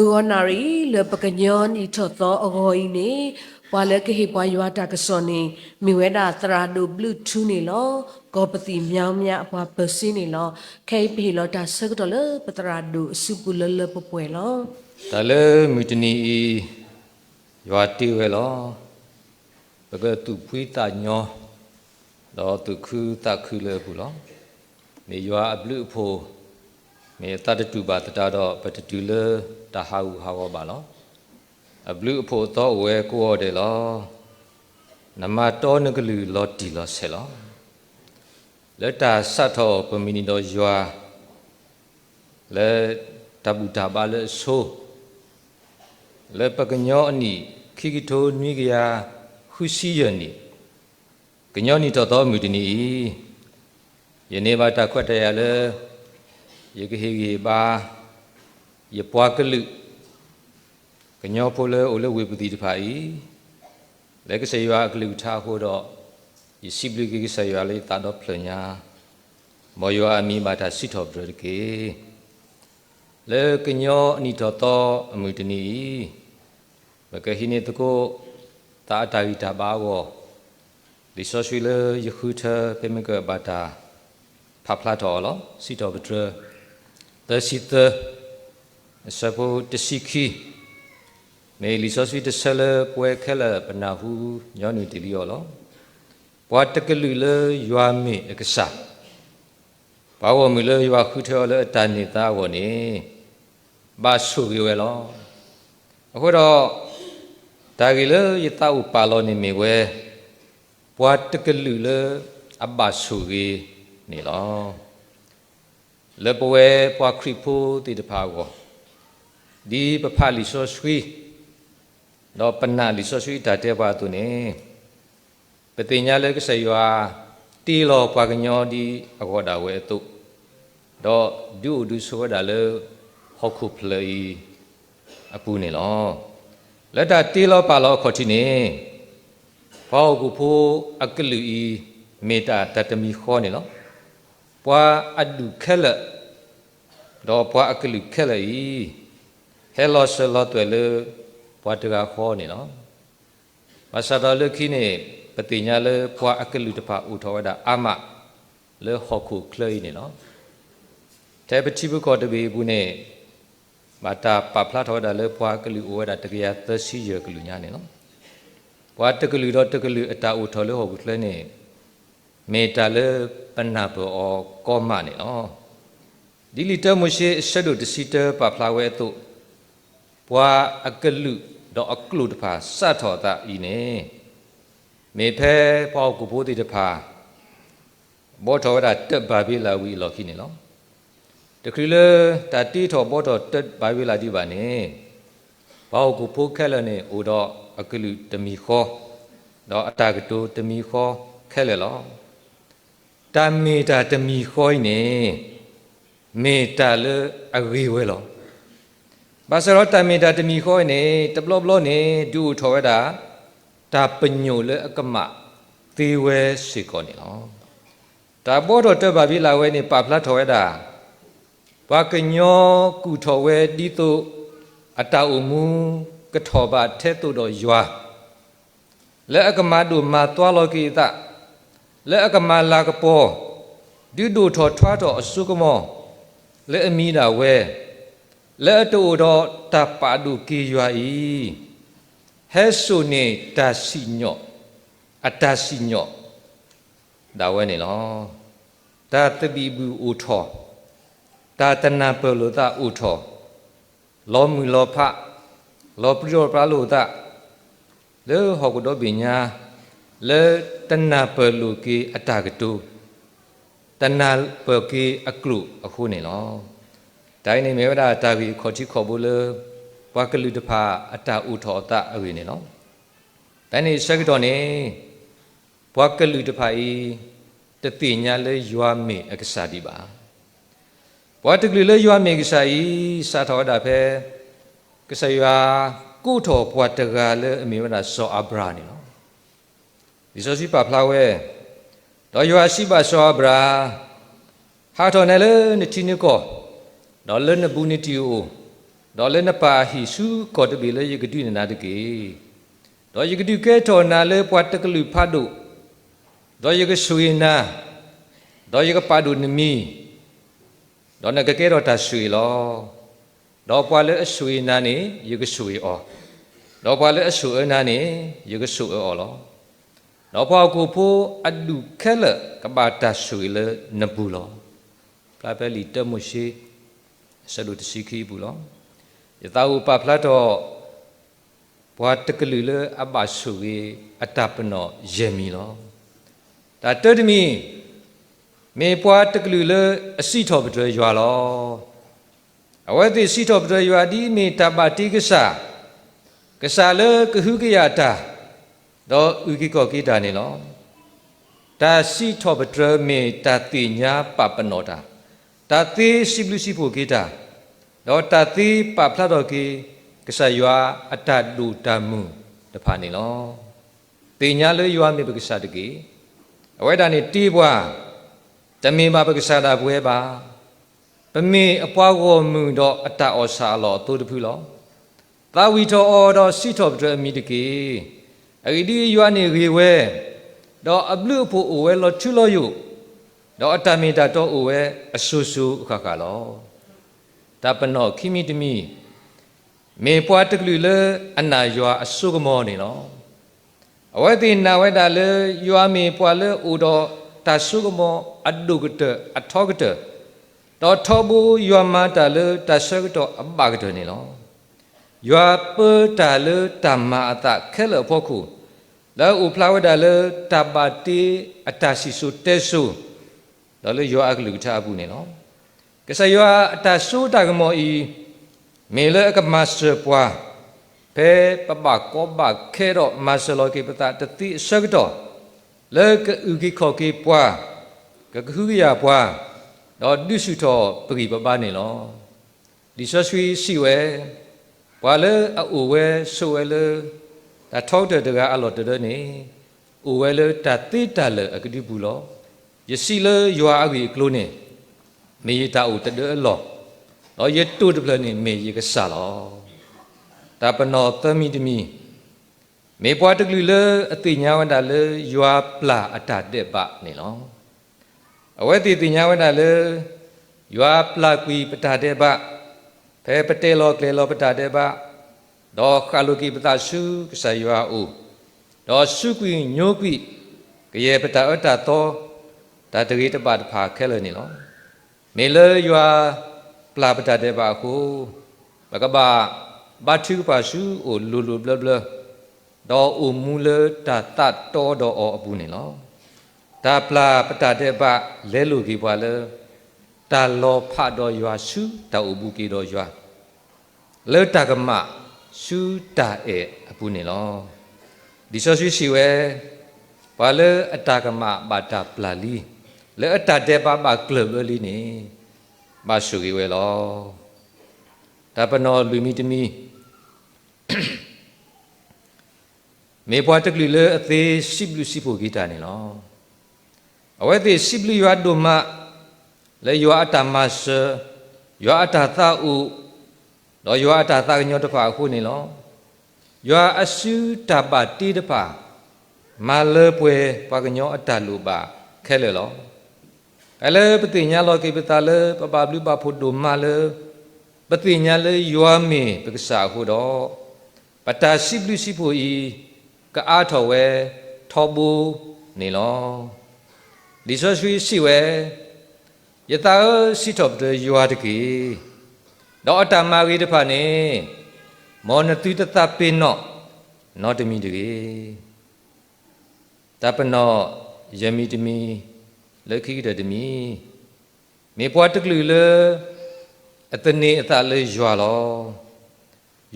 မုၢ်ဂီၤနၣ်ရံၣ် လၢပကညီနံၣ်ထီၣ်သီအဂီၢ်အံၤန့ၣ်, ပှၤလၢကဟ့ၣ်ပှၤယွၤတၢ်ကစီၣ်န့ၣ် မ့ၢ်ဝဲဒၣ်သရၣ်ဒိၣ်ဘျုးထူန့ၣ်လီၤ. ကီၢ်ပသံၣ်မၠီမၠးအပှၤပၢၤစ့န့ၣ်လီၤ. ခဲအံၤပဟ့ၣ်လီၤတၢ်ဆၢကတီၢ်လၢပသရၣ်ဒိၣ်အစုပူၤလၢလၢပှဲၤပှဲၤလီၤ. တၢ်လၢမုၢ်တနံၤအံၤ ယွၤတ့ဝဲလီၤ. ပကသူၣ်ဖှံသးညီ ဒီးသူၣ်ခုသးခုလၢအပူၤလီၤ. မ့ၢ်ယွၤအဘျုးအဖှိၣ်, မ့ၢ်အသးတတူၢ်ဘၣ်သတးဒီး ပတတုၤလၢတၢ်ဟးဂူာ်ဟးဂီၤဘၣ်လီၤ. အဘျုးအဖှိၣ်အသီအိၣ်ဝဲကိးဂၤဒဲးလီၤ. နမၤတီနကလုၢ်လီၤတံၢ်လီၤဆဲးလီၤ. လၢတၢ်စးထီၣ်ပမုၢ်နံၤဒီးယွၤ လၢတၢ်ဘူၣ်တၢ်ဘါလၢအဆိ လၢပကညီအနံၣ် ခံကထိနွံကယၤဃုဆံယဲၢ်နံၣ်, ကညီနံၣ်ထီၣ်သီမုၢ်တနံၤအံၤ, ယန့ၢ်ဘၣ်တၢ်ခွဲးတၢ်ယာ်လၢ ယကဟ့ၣ်ဂံၢ်ဟ့ၣ်ဘါ ယပှၤကလုာ် ကညီဖိလၢအိၣ်လၢဝ့ၢ်ပူၤသ့ၣ်တဖၣ်အံၤ, လၢကစၢ်ယွၤအကလုၢ်ကထါအဃိဒီး, ယစံးဘျုးက့ၤကစၢ်ယွၤလၢယသးဒီဖျၢၣ်ညါ, မ်ယွၤအမံၤဘၣ်တၢ်စံးထီၣ်ပတြၢၤတက့ၢ်. လၢကညီနံၣ်ထီၣ်သီအမုၢ်တနံၤအံၤ, ပကဟံးန့ၢ်သကိး သးအတၢ်ဂံၢ်တၢ်ဘါအဂီၢ်, လံာ်စီဆှံလၢယဃုထၢဖဲမ့ၢ်ကဘၣ်တၢ်ဖးဖျါထီၣ်အီၤလီၤ. စံးထီၣ်ပတြၢၤ သၢဆံသၢ အဆၢဖိတဆံခံ, မ့ၢ်လံာ်စီဆှံတဆၢလၢပဝဲခဲလၢာ်ပနၢ်ဟူညီနုၢ်တ့ၢ်လံအီၤလီၤ. ပှၤတကလုာ်လၢယွၤမ့ၢ်အကစၢ် ပှၤဂီၢ်မုၢ်လၢယွၤဃုထၢအီၤလၢအတၢ်န့ၢ်သါအဂီၢ်န့ၣ်, ဘၣ်ဆိၣ်ဂ့ၤဝဲလီၤ. အဃိဒီး, တၢ်ဂ့ၢ်လၢယသးအိၣ်ပာ်လီၤန့ၣ်မ့ၢ်ဝဲ, ပှၤတကလုာ်လၢအဘၣ်ဆိၣ်ဂ့ၤန့ၣ်လီၤ. လၢပဝဲပှၤခရံာ်ဖိသ့ၣ်တဖၣ်အဂီၢ်, ဒ်ပဖးလံာ်စီဆှံ ဒီးပနာ်လံာ်စီဆှံအတၢ်တဲပှၤအသိးန့ၣ်, ပသ့ၣ်ညါလၢကစၢ်ယွၤတ့လီၤပှၤကညီဒ်အဂီၢ်ဒၣ်ဝဲအသိး, ဒီးဒုးအိၣ်ဒုးဆိးဝဲဒၣ်လၢဟီၣ်ခိၣ်ဖျၢၣ်အံၤအပူၤန့ၣ်လီၤ. လၢတၢ်တ့လီၤပာ်လီၤအခီၣ်ထံးန့ၣ်, ပှၤဟီၣ်ခိၣ်ဖိအကလုာ်အံၤ မ့ၢ်တၢ်တၢ်တမံၤဃီန့ၣ်လီၤ. ပှၤအဒူၣ်ခဲလၢာ် ဒီးပှၤအကလုာ်ခဲလၢာ်အံၤ, ဟဲလီၤစၢၤလီၤသွဲၣ်လၢပှၤတဂၤဃီန့ၣ်လီၤ. ဘၣ်ဆၣ်ဒီးလၢခံန့ၣ်, ပသ့ၣ်ညါလၢပှၤအကလုာ်တဖၣ်အိၣ်ထီၣ်ဝဲဒၣ်အါမး လၢဟီၣ်ခိၣ်ချၢအံၤန့ၣ်လီၤ. ထဲပထံပကီၢ်တဘ့ၣ်အပူၤန့ၣ်, ဘၣ်တၢ်ပာ်ဖျါထီၣ်ဝဲဒၣ်လၢပှၤအကလုာ်အိၣ်ဝဲဒၣ်တကယၤသၢဆံယဲၢ်ကလုာ်ညါန့ၣ်လီၤ. ပှၤတကလုာ်ဒီးတကလုာ်အတၢ်အိၣ်ထီၣ်လၢဟီၣ်ခိၣ်ချၢန့ၣ်, မ့ၢ်တၢ်လၢပနၢ်ပၢၢ်အီၤကီမးန့ၣ်လီၤ. ဒ်လံာ်တၢမိၤၡ့အဆၢဒိၣ်တဆံတၢပာ်ဖျါဝဲအသိး, ပှၤအကလုာ်ဒီးအကျိာ်တဖၣ်စးထီၣ်အသးအံၤန့ၣ်, မ့ၢ်ဖဲပှၤဟီၣ်ခိၣ်ဖိသ့ၣ်တဖၣ် ဘှီထီၣ်ဝဲဒၣ်တၢ်ဘၤဘ့လးဝံၤအလီၢ်ခံန့ၣ်လီၤ. တချုးလၢတၢ်တ့ထီၣ်ဘှီထီၣ်တၢ်ဘၤဘ့လးဒံးဘၣ်န့ၣ်, ပှၤဟီၣ်ခိၣ်ဖိခဲလၢာ်န့ၣ်အိၣ်ဒီးအကလုာ်တမံၤဃီ, ဒီးအတၢ်ကတိၤတမံၤဃီခဲလၢာ်လီၤ. တၢ်မ့ၢ်တၢ်တမံၤဃီအံၤန့ၣ်, မ့ၢ်တၢ်လၢအဂ့ၤဝဲလီၤ. ဘၣ်ဆၣ်ဒီးတၢ်မ့ၢ်တၢ်တမံၤဃီအံၤန့ၣ် တဘျီဘျီန့ၣ် ဒုးအိၣ်ထီၣ်ဝဲဒၣ် တၢ်ပညိၣ်လၢအကမၣ်သ့ဝဲစ့ၢ်ကီးန့ၣ်လီၤ. တၢ်ဘှီထီၣ်တၢ်ဘၤဘ့လးဝဲန့ၣ် ပာ်ဖျါထီၣ်ဝဲဒၣ် ပှၤကညီကူၣ်ထီၣ်ဝဲဒ်သိး အတၢ်အိၣ်မူကထီၣ်ဘးထဲသိးဒီးယွၤ လၢအကမၤဒိၣ်မၤသွါလီၤက့ၤအသး, လၢအကမၤလၤကပီၤ ဒုးဒိၣ်ထီၣ်ထွါထီၣ်အစိကမီၤ လၢအမံၤဒၣ်ဝဲ, လၢအတအိၣ်ဒီးတၢ်ပာ်ဒိၣ်က့ၤယွၤအံၤ, ဟဲစိာ်န့ၢ်တၢ်စံၣ်ညီၣ်, အတၢ်စံၣ်ညီၣ်ဒၣ်ဝဲန့ၣ်လီၤ. တၢ်သဘံၣ်ဘုၣ်အိၣ်ထီၣ်, တၢ်တနၢ်ပၢၢ်လိာ်သးအိၣ်ထီၣ်, လီၤမုၢ်လီၤဖး, လီၤပြံလီၤပြါလိာ်သး, လၢဟီၣ်ခိၣ်ဒီဘ့ၣ်ညါ, လၢတနၢ်ပၢၢ်လိာ်က့ၤအတၢ်ကတိၤ, တနၢ်ပၢၢ်က့ၤအကျိာ်အဃိန့ၣ်လီၤ. တၢ်အံၤန့ၣ်မ့ၢ်ဝဲဒၣ်တၢ်ဂ့ၢ်အခီၣ်ထံးခီၣ်ဘိလၢ ပှၤကလုာ်တဖၣ်အတၢ်အိၣ်ထီၣ်အသးအဂ့ၢ်န့ၣ်လီၤ. တၢ်အံၤန့ၣ်အဆၢကတီၢ်န့ၣ် ပှၤကလုာ်တဖၣ်အံၤ တသ့ၣ်ညါလၢယွၤမ့ၢ်အကစၢ်ဒံးဘၣ်. ပှၤတကလုာ်လၢယွၤမ့ၢ်ကစၢ်အံၤ စးထီၣ်ဝဲဒၣ်ဖဲ ကစၢ်ယွၤကိးထီၣ်ပှၤတဂၤလၢအမ့ၢ်ဝဲဒၣ်စီၤအၤဘြၤဟၣ်န့ၣ်လီၤ. လံာ်စီဆှံပာ်ဖျါဝဲ, ဒီးယွၤစံးဘၣ်စီၤအၤဘြၤဟၣ်, ဟးထီၣ်နဲလၢနထံနကီၢ်, ဒီးလၢနဘူးနတံၢ်အအိၣ်, ဒီးလၢနပၢ်အဟံၣ်ဆူကီၢ်တဘ့ၣ်လၢယကဒုးနဲၣ်နၤတက့ၢ်. ဒီးယကဒုးကဲထီၣ်နၤလၢပှၤတကလုာ်ဖးဒိၣ်, ဒီးယကဆိၣ်ဂ့ၤနၤ, ဒီးယကပာ်ဒိၣ်နမံၤ, ဒီးနကကဲထီၣ်တၢ်ဆိၣ်ဂ့ၤလီၤ. ဒီးပှၤလၢအဆိၣ်ဂ့ၤနၤန့ၣ် ယကဆိၣ်ဂ့ၤအီၤ, ဒီးပှၤလၢအဆိၣ်အၢနၤန့ၣ် ယကဆိၣ်အၢအီၤလီၤ. ဒီးပှၤဟီၣ်ခိၣ်ဖိအဒူၣ်ခဲလၢာ်ကဘၣ်တၢ်ဆိၣ်ဂ့ၤလၢနပူၤလီၤ. ဖျါဖဲလံာ်တၢမိၤၡ့ အဆၢဒိၣ်တဆံခံအပူၤလီၤ. ယသးအိၣ်ပာ်ဖျါထီၣ် ပှၤတကလုာ်လၢအဘၣ်ဆိၣ်ဂ့ၤအတၢ်ပနီၣ်ယဲၢ်မံၤလီၤ. တၢ်တၢတမံၤ, မ့ၢ်ပှၤတကလုာ်လၢအစံးထီၣ်ပတြၢၤယွၤလီၤ. အဝဲသ့ၣ်စံးထီၣ်ပတြၢၤယွၤဒ်အမ့ၢ်တၢ်ဘၣ်တ့ကစၢ်, ကစၢ်လၢကဟုကယာ်တၢ်, ဒီးအုၣ်က့ၤခီၣ်က့ၤတၢ်န့ၣ်လီၤ. တၢ်စံးထီၣ်ပတြၢၤမ့ၢ်တၢ်သ့ၣ်ညါပာ်ပနီၣ်တၢ်, တၢ်သ့စံးဘျုးစံးဖှိၣ်က့ၤတၢ်, ဒီးတၢ်သ့ပာ်ဖျါထီၣ်က့ၤ ကစၢ်ယွၤအတၢ်ဒိၣ်တၢ်မုၢ်တဖၣ်န့ၣ်လီၤ. သ့ၣ်ညါလၢယွၤမ့ၢ်ပကစၢ်တက့ၢ်. အဝဲဒၣ်န့ၣ်တ့ပှၤ, တမ့ၢ်ဘၣ်ပကစၢ်ဒၣ်ပဝဲဘၣ်. ပမ့ၢ်အပှၤဂီၢ်မုၢ်ဒီးအတၢ်အီၣ်ဆၣ်အလီၢ်အသိတဖုလီၤ. သးဝံၣ်ထီၣ်အီၤဒီးစံးထီၣ်ပတြၢၤအမံၤတက့ၢ်. အဂ့ၢ်ဒ်အံၤ, ယွၤန့ၣ်ဂ့ၤဝဲ, ဒီးအဘျုးအဖှိၣ်အိၣ်ဝဲလီၤထူလီၤယိာ်, ဒီးအတၢ်မ့ၢ်တၢ်တီအိၣ်ဝဲအစိၤစိၤအဃၣ်ဃၣ်လီၤ. တၢ်ပနီၣ်ခံမံၤတမံၤ, မ့ၢ်ပှၤတကလုာ်လၢအနာ်ယွၤအစိကမီၤန့ၣ်လီၤ. အဝဲသ့ၣ်နာ်ဝဲဒၣ်လၢ ယွၤမ့ၢ်ပှၤလၢအိၣ်ဒီးတၢ်စိကမီၤအဒိၣ်ကတၢၢ်အထီကတၢၢ်, ဒီးထီဘိယွၤမၤတၢ်လၢတၢ်ဆၢကတီၢ်အဘၣ်ကတၢၢ်န့ၣ်လီၤ. ယွၤပၢတၢ်လၢတၢ်မၤအသးခဲလၢာ်အဖီခိၣ်, လၢအအိၣ်ဖျါဝဲဒၣ်လၢတၢ်ဘၣ်တ့အတၢ်စံၣ်စိၤတဲစိၤ, ဒီးလၢယွၤအကလုၢ်ကထါအပူၤန့ၣ်လီၤ. ကစၢ်ယွၤအတၢ်စိတၢ်ကမီၤအံၤ, မ့ၢ်လၢအကမၤစၢၤပှၤ, ဖဲပဘၣ်ကီဘၣ်ခဲဒီးမၤစၢၤလီၤက့ၤပသးတသ့အဆၢကတီၢ်, လၢကအုၣ်က့ၤခီၣ်က့ၤပှၤ, ကကဟုကယာ်ပှၤ, ဒီးဒုးဆူၣ်ထီၣ်ပဂံၢ်ပဘါန့ၣ်လီၤ. လံာ်စီဆှံစံးဝဲ, ပှၤလၢအအိၣ်ဝဲဆိးဝဲလၢ တၢ်ထီကတၢၢ်တဂၤအလီၢ်တဒၢန့ၣ်, အိၣ်ဝဲလၢတၢ်သ့တၢ်လၢာ်အကဒုပူၤလီၤ. ယစံးလၢယွၤအဂ့ၢ်အကျိၤန့ၣ်, မ့ၢ်ယတၢ်အိၣ်တဒၢအလီၢ်, ဒီးယတိာ်တဖျၢၣ်န့ၣ်မ့ၢ်ယကစၢ်လီၤ. တၢ်ပနီၣ်သၢမံၤတမံၤ, မ့ၢ်ပှၤတကလုာ်လၢအသ့ၣ်ညါဝဲဒၣ်လၢယွၤပျၢ်အတၢ်ဒဲးဘးန့ၣ်လီၤ. အဝဲသ့ၣ်သ့ၣ်ညါဝဲဒၣ်လၢ ယွၤပျၢ်ကွံာ်ပတၢ်ဒဲးဘး, ဖဲပတဲလီၤကျဲၤလီၤပတၢ်ဒဲးဘး, ဒီးဃၣ်လိာ်က့ၤပသးဆူကစၢ်ယွၤအအိၣ်, ဒီးစူးကွံာ်ညိကွံာ် ကယဲၢ်ပတၢ်အၢတၢ်သီ, တၢ်တဂ့ၤတဘၣ်တဖၣ်ခဲလၢာ်န့ၣ်လီၤ. မ့ၢ်လၢယွၤပျၢ်ပတၢ်ဒဲးဘးအဃိ, ပကဘၣ်ဘါထုကဖၣ်ဆူအအိၣ်လိၤလိၤဘျၢဘျၢ, ဒီးအိၣ်မူလၢတၢ်သးတီဒီးအီၤအပူၤန့ၣ်လီၤ. တၢ်ပျၢ်ပတၢ်ဒဲးဘးလဲလိာ်က့ၤပှၤလၢ တၢ်လီၤဖးဒီးယွၤဆူတၢ်အိၣ်ဘူးက့ၤဒီးယွၤ လၢတၢ်ကမၣ်ဆူတၢ်အဲၣ်အပူၤန့ၣ်လီၤ. လံာ်စီဆှံစံးဝဲ, ပှၤလၢအတၢ်ကမၣ်ဘၣ်တၢ်ပျၢ်လံ, လၢအတၢ်ဒဲးဘးဘၣ်ကျၢၢ်ဘၢလံန့ၣ်, ဘၣ်ဆိၣ်ဂ့ၤဝဲလီၤ. တၢ်ပနီၣ်လွံၢ်မံၤတမံၤ, မ့ၢ်ပှၤတကလုာ်လၢအသ့စံးဘျုးစံးဖှိၣ်က့ၤတၢ်န့ၣ်လီၤ. အဝဲသ့ၣ်စံးဘျုးယွၤဒိၣ်မး လၢယွၤအတၢ်မၤစၢၤ, ယွၤအတၢ်သးအိၣ်, ဒီးယွၤအတၢ်သးကညီၤတဖၣ်အဃိန့ၣ်လီၤ. ယွၤအစုတၢ်ဘၣ်တ့တဖၣ် မၤလၢပှဲၤပှၤကညီအတၢ်လိၣ်ဘၣ်ခဲလၢာ်လီၤ. ဖဲလၢပသ့ၣ်ညါလီၤက့ၤပသးလၢပဘၣ်ဘျုးဘၣ်ဖှိၣ်ဒိၣ်မးလၢ ပသ့ၣ်ညါလၢယွၤမ့ၢ်ပကစၢ်အဃိဒီး, ပတၢ်စံးဘျုးစံးဖှိၣ်အံၤ ကအါထီၣ်ဝဲထီဘိန့ၣ်လီၤ. လံာ်စီဆှံစံးဝဲ, ယသးဧၢ, စံးထီၣ်ပတြၢၤယွၤတက့ၢ်. ဒီးအတၢ်မၤဂ့ၤတဖၣ်န့ၣ်, မ်နသုတသးပ့ၤနီၣ်နီတမံၤတဂ့ၤ. တၢ်ပနီၣ်ယဲၢ်မံၤတမံၤ, လၢခံကတၢၢ်တမံၤ, မ့ၢ်ပှၤတကလုာ်လၢ အသန့ၤအသးလၢယွၤလီၤ.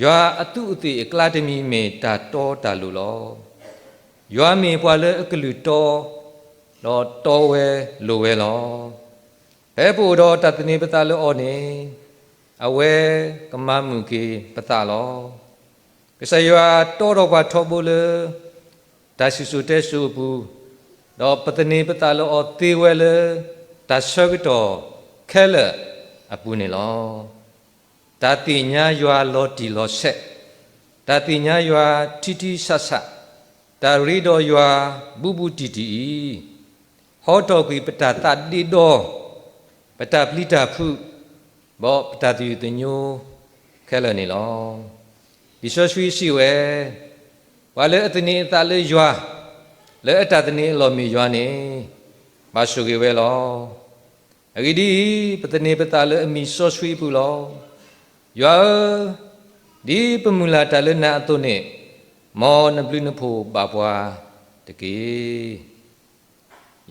ယွၤအသူးအသ့ၣ်အကျါတမံၤမ့ၢ်တၢ်တီတၢ်လိၤလီၤ. ယွၤမ့ၢ်ပှၤလၢအကလုၢ်တီ, ဒီးတီဝဲလိၤဝဲလီၤ. ဖဲပအိၣ်ဒီးတၢ်သန့ၤပသးလၢအီၤန့ၣ်, အဝဲကမၤမုာ်က့ၤပသးလီၤ. ကစၢ်ယွၤတီဒီးပှၤထီဘိလၢ တၢ်စံၣ်စိၤတဲစိၤအပူၤ, ဒီးပသန့ၤပသးလၢအီၤသ့ဝဲလၢ တၢ်ဆၢကတီၢ်ခဲလၢာ်အပူၤန့ၣ်လီၤ. တၢ်သ့ၣ်ညါယွၤလီၤတံၢ်လီၤဆဲး, တၢ်သ့ၣ်ညါယွၤထံထံဆးဆး, တၢ်ရ့ဒီးယွၤဘူးဘူးတံၢ်တံၢ်အံၤ, ဟီထီၣ်ကွံာ်ပတၢ်သးဒ့ဒီ, ပတၢ်ပျံၤတၢ်ဖုး, ဒီးပတၢ်သယုၢ်သညိခဲလၢာ်န့ၣ်လီၤ. လံာ်စီဆှံစံးဝဲ, ပှၤလၢအသန့ၤအသးလၢယွၤ, လၢအတၢ်သန့ၤအလီၢ်မ့ၢ်ယွၤန့ၣ်, ဘၣ်ဆိၣ်ဂ့ၤဝဲလီၤ. အဂ့ၢ်ဒ်အံၤ, ပသန့ၤပသးလၢအမံၤစီဆှံအပူၤလီၤ. ယွၤဧၢ, ဒ်ပမုၢ်လၢ်တၢ်လၢနၤအသိးန့ၣ်, မ်နဘျုးနဖှိၣ်ဘၣ်ပှၤတက့ၢ်.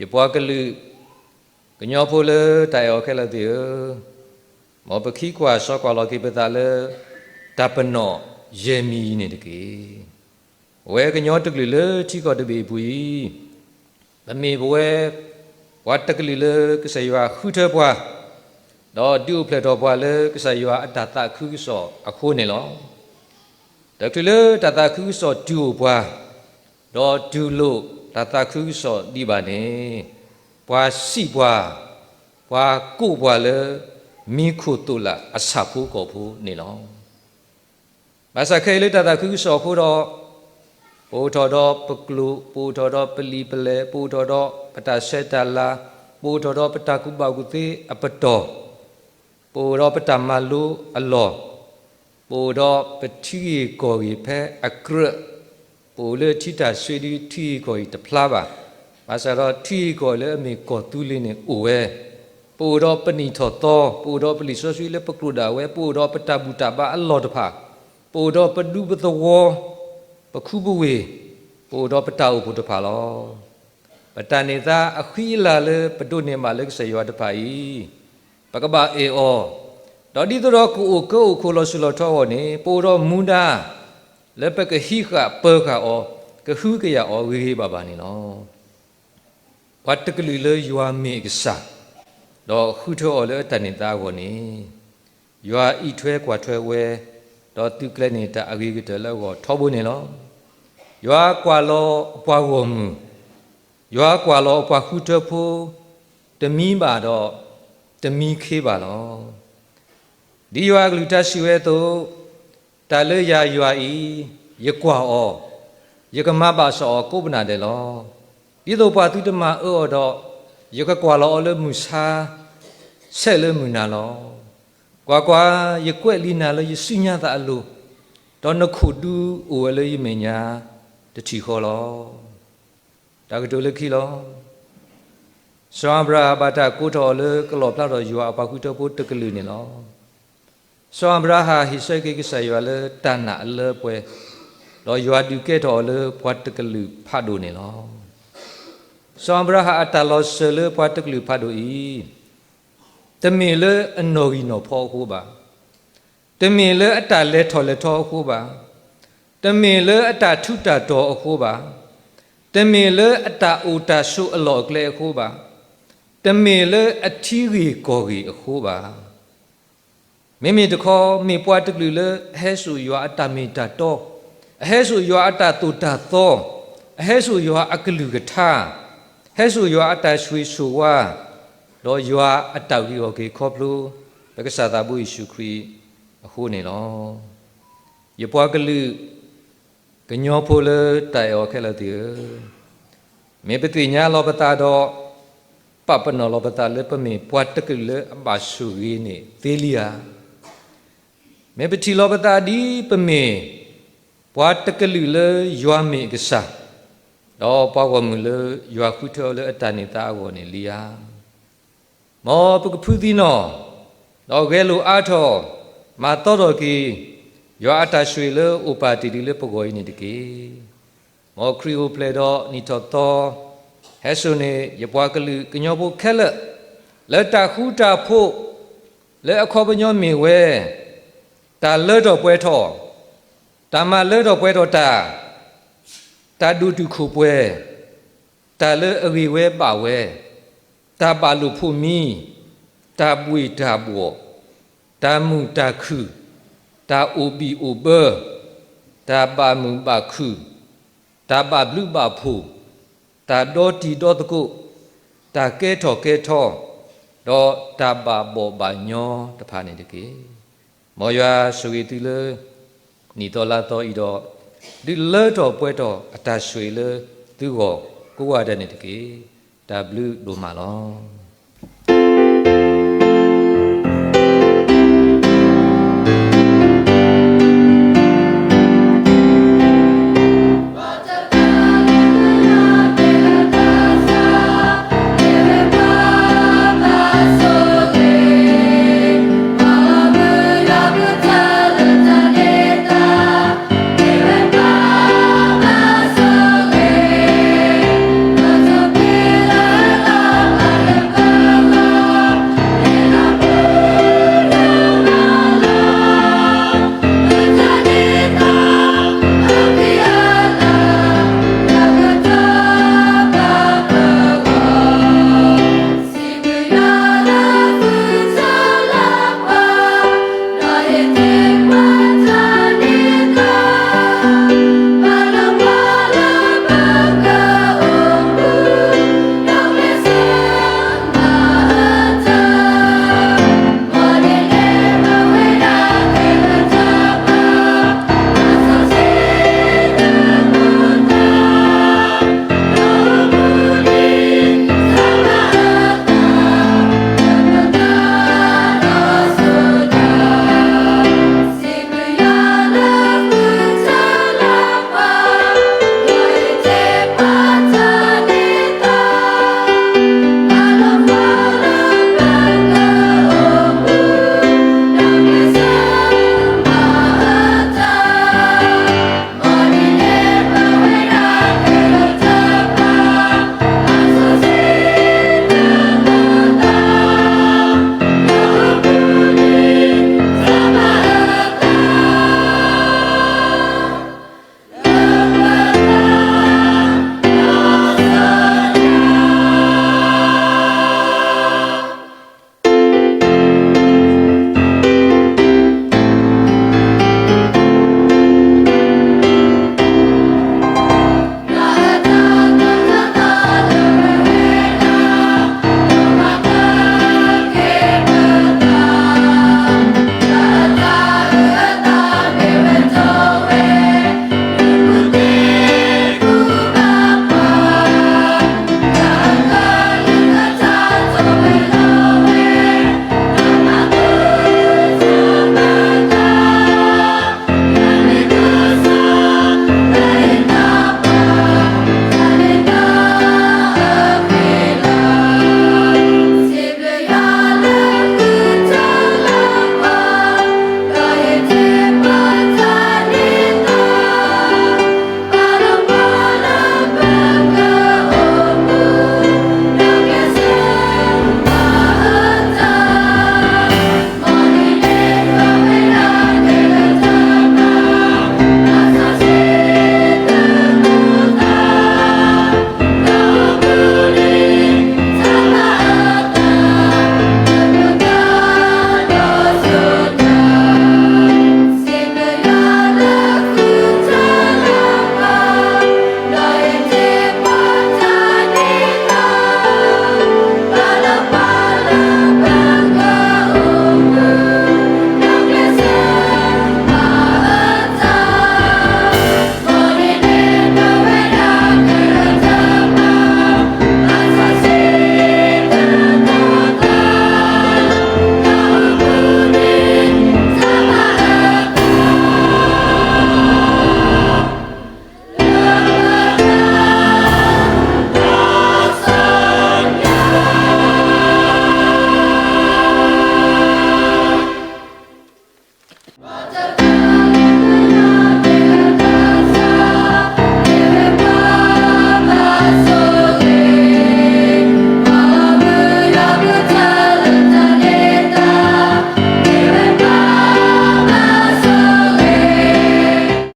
ယပှၤကလုာ်ကညီဖိလၢတၢ်အဲၣ်အီၤခဲလၢာ်သ့ၣ်ဧၢ, မ်ပခံကွၢ်စီကွၢ်လီၤက့ၤပသးလၢ တၢ်ပနီၣ်ယဲၢ်မံၤအံၤန့ၣ်တက့ၢ်. ပဝဲကညီတကလုာ်လၢထံကီၢ်တဘ့ၣ်အပူၤအံၤ, ပမ့ၢ်ပဝဲ ပှၤတကလုာ်လၢကစၢ်ယွၤဃုထၢပှၤ, ဒီးဒုးအိၣ်ဖျဲၣ်ထီၣ်ပှၤလၢကစၢ်ယွၤအတၢ်သးခုကစီၣ်အဃိန့ၣ်လီၤ. တချုးလၢတၢ်သးခုကစီၣ်တုၤအိၣ်ပှၤ, ဒီးတူၢ်လိာ်တၢ်သးခုကစီၣ်ဒံးဘၣ်န့ၣ်, ပှၤစံးပှၤ, ပှၤကိးပှၤလၢ မံခိၣ်သိးလၢ်အဆၣ်ဖိကီၢ်ဖိန့ၣ်လီၤ. ဘၣ်ဆၣ်ခဲအံၤလၢတၢ်သးခုကစီၣ်အဃိဒီး, ပအိၣ်ထီၣ်ဒီးပကျိာ်, ပအိၣ်ထီၣ်ဒီးပလံာ်ပလဲၢ်, ပအိၣ်ထီၣ်ဒီးပတၢ်ဆဲးတၢ်လၤ, ပအိၣ်ထီၣ်ဒီးပတၢ်ကူၣ်ဘၣ်ကူၣ်သ့အပတီၢ်, ပအိၣ်ဒီးပတၢ်မၤလိအလီၢ်, ပအိၣ်ဒီးပထံဂ့ၢ်ကီၢ်ဂ့ၢ်ဖဲအကြၢး, ပအိၣ်လၢထံတၢ်ဆှ့ဒုထံဂ့ၢ်ကီၢ်ဂ့ၢ်တဖျါဘၣ်. ဘၣ်ဆၣ်ဒီးထံဂ့ၢ်ကီၢ်ဂ့ၢ်လၢအမ့ၢ်ကီၢ်သူလ့ၤန့ၣ်အိၣ်ဝဲ, ပအိၣ်ဒီးပနံၣ်ထီၣ်သီ, ပအိၣ်ဒီးပလံာ်စီဆှံလၢပကျိာ်ဒၣ်ဝဲ, ပအိၣ်ဒီးပတၢ်ဘူၣ်တၢ်ဘါအလီၢ်တဖၣ်, ပအိၣ်ဒီးပဒူပသဝီ, ပခူပဝ့ၢ်, ပအိၣ်ဒီးပတၢ်အိၣ်ဖှိၣ်တဖၣ်လီၤ. ပတၢ်န့ၢ်သါအဃံအလၤလၢပဒိးန့ၢ်ဘၣ်လၢကစၢ်ယွၤတဖၣ်အံၤ, ပကဘၣ်အဲၣ်အီၤ, ဒီးဒ်သိးဒီးကအိၣ်ကၢအိၣ်ခိးလီၤစၢၤလီၤထီအဂီၢ်န့ၣ်, ပအိၣ်ဒီးမူဒါလၢပကဟံးဃာ်ပၢၤဃာ်အီၤ, ကဟုကယာ်အီၤဂ့ၤဂ့ၤဘၣ်ဘၣ်န့ၣ်လီၤ. ပှၤတကလုာ်လၢယွၤမ့ၢ်အကစၢ်, ဒီးဃုထၢအီၤလၢအတၢ်န့ၢ်သါအဂီၢ်န့ၣ်, ယွၤအံးထွဲကွၢ်ထွဲဝဲ, ဒီးသုးကျဲၤန့ၢ်တၢ်အဂ့ၤကတၢၢ်လၢအဂီၢ်ထီဘိန့ၣ်လီၤ. ယွၤကွၢ်လီၤအပှၤဂီၢ်မုၢ်, ယွၤကွၢ်လီၤအပှၤဃုထၢဖိ, တမံဘၣ်ဒီးတမံခ့ဘၣ်လီၤ. ဒ်ယွၤအကလုၢ်ကထါစံးဝဲအသိး, တၢ်လၢယၤယွၤအံၤ, ယကွၢ်အီၤ, ယကမၤဘၣ်စီၣ်အီၤကိးပနၣ်ဒဲးလီၤ. ဒ်သိးပှၤသုတမၤအၢအီၤဒီး, ယကကွၢ်လီၤအီၤလၢမုၢ်ဆါ, ဆဲးလၢမုၢ်နၤလီၤ. ကွၢ်ကွၢ်, ယကွဲးလံနၤလၢယစုညါသးအလိၤ, ဒီးနခိၣ်ဒူအိၣ်ဝဲလၢယမဲာ်ညါတထံၣ်ဃီလီၤ. တၢ်ကတိၤလၢခံလီၤ. စီၤအၤဘြၤဟၣ်ဘၣ်တၢ်ကိးထီၣ်အီၤလၢကလီၣ်ဖျါထီၣ်ယွၤအပှၤဃုထၢဖိတကလုာ်န့ၣ်လီၤ. စီၤအၤဘြၤဟၣ်ဟ့ၣ်ဆၢက့ၤကစၢ်ယွၤလၢတၢ်နာ်အလၢအပှဲၤ, ဒီးယွၤဒုးကဲထီၣ်အီၤလၢပှၤတကလုာ်ဖးဒိၣ်န့ၣ်လီၤ. စီၤအၤဘြၤဟၣ်အတၢ်လီၤစၢၤလၢပှၤတကလုာ်ဖးဒိၣ်အံၤ, တမ့ၢ်လၢအနီၣ်ဂံၢ်နီၣ်ဖီအဃိဘၣ်. တမ့ၢ်လၢအတၢ်လဲၤထီၣ်လဲၤထီအဃိဘၣ်. တမ့ၢ်လၢအတၢ်ထူးတၢ်တီၤအဃိဘၣ်. တမ့ၢ်လၢအတၢ်အိၣ်တၢ်ဆိးအလီၢ်အကျဲအဃိဘၣ်. တမ့ၢ်လၢအထံဂ့ၢ်ကီၢ်ဂ့ၢ်အဃိဘၣ်. မ့မ့ၢ်တခီ မ့ၢ်ပှၤတကလုာ်လၢအဟဲစိာ်ယွၤအတၢ်မ့ၢ်တၢ်တီ, အဟဲစိာ်ယွၤအတၢ်သိၣ်တၢ်သီ, အဟဲစိာ်ယွၤအကလုၢ်ကထါ, ဟဲစိာ်ယွၤအတၢ်ဆိၣ်ဂ့ၤဆိၣ်ဝါ, ဒီးယွၤအတၢ်ဂ့ၢ်အီၣ်က့ၤခီဖျိ ပကစၢ်သးဘိယ့ၣ်ၡူးခရံာ်အဃိန့ၣ်လီၤ. ယပှၤကလုာ် ကညီဖိလၢတၢ်အဲၣ်အီၤခဲလၢာ်သ့ၣ်ဧၢ, မ့ၢ်ပသ့ၣ်ညါလီၤပသးဒီး ပာ်ပနီၣ်လီၤပသးလၢပမ့ၢ်ပှၤတကလုာ်လၢအဘၣ်ဆိၣ်ဂ့ၤန့ၣ်သ့လံဧါ. မ့ၢ်ပထံၣ်လီၤပသးဒ်ပမ့ၢ် ပှၤတကလုာ်လၢယွၤမ့ၢ်အကစၢ်, ဒီးပှၤဂီၢ်မုၢ်လၢယွၤဃုထၢအီၤလၢအတၢ်န့ၢ်သါအဂီၢ်န့ၣ်လံဧါ. မ်ပကဖုးသံနီၣ်, ဒီးဂဲၤလိာ်အါထီၣ်, မၤသီထီၣ်က့ၤ ယွၤအတၢ်ဆိၣ်ဂ့ၤလၢအအိၣ်ပာ်တ့ၢ်လံလၢပဂီၢ်အံၤန့ၣ်တက့ၢ်. မ်ခရံာ်အိၣ်ဖျဲၣ်ဒီးနံၣ်ထီၣ်သီ, ဟဲစိာ်န့ၢ်ယပှၤကလုာ်ကညီဖိခဲလၢာ်, လၢတၢ်ဃူတၢ်ဖိး, လၢအခီပညီမ့ၢ်ဝဲ တၢ်လၢထီၣ်ပှဲၤထီၣ်, တၢ်မၤလၢထီၣ်ပှဲၤထီၣ်တၢ်, တၢ်ဒိၣ်တုာ်ခိၣ်ပှဲၤ, တၢ်လၢအဂ့ၤဝဲဘၣ်ဝဲ, တၢ်ဘၣ်လိာ်ဖိးမံ, တၢ်ဘှ့ၣ်တၢ်ဘှီၣ်, တၢ်မုာ်တၢ်ခုၣ်, တၢ်အိၣ်ဘံၣ်အိၣ်ဘၢ, တၢ်ဘၣ်မုာ်ဘၣ်ခုၣ်, တၢ်ဘၣ်ဘျုးဘၣ်ဖှိၣ်, တၢ်ဒီတံၤဒီသကိး, တၢ်ကဲထီၣ်ကဲထီ, ဒီးတၢ်ဘၣ်ဘီၣ်ဘၣ်ညီတဖၣ်န့ၣ်တက့ၢ်. မ်ယွၤဆိၣ်ဂ့ၤသုလၢ နံၣ်သီလါသီအံၤဒီး ဒုးလၢထီၣ်ပှဲၤထီၣ်အတၢ်ဆိၣ်ဂ့ၤလၢသုဂီၢ်ကိးဂၤဒဲးန့ၣ်တက့ၢ်. တၢ်ဘျုးဒိၣ်မးလီၤ.